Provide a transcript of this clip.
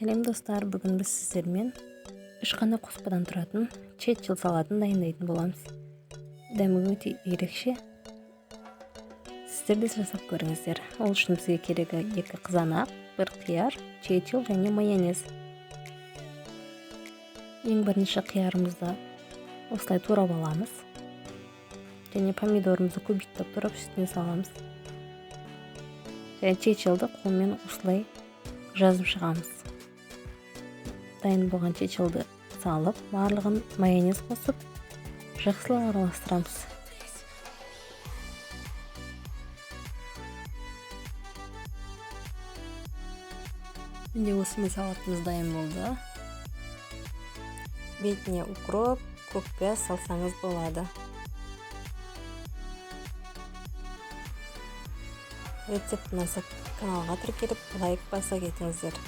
Сәлем, достар! Бүгін біз сіздермен үш қана қоспадан тұратын чечил салатын дайындайтын боламыз. Дәмі өте ерекше. Сіздер де жасап көріңіздер. Ол үшін бізге керегі 2 қызанақ, 1 қияр, чечил және майонез. Ең бірінші қиярымызды осылай турап аламыз. Және помидорымызды кубиктеп турап үстіне саламыз. Және чечилді қолмен осылай жазып шығамыз. Дайын болған чечилді салып, барлығын майонез қосып, жақсылап араластырамыз. Міне, осымен салатымыз дайын болды. Бетіне укроп, көк пияз салсаңыз болады. Рецепт ұнаса, каналға тіркеліп, лайк баса кетіңіздер.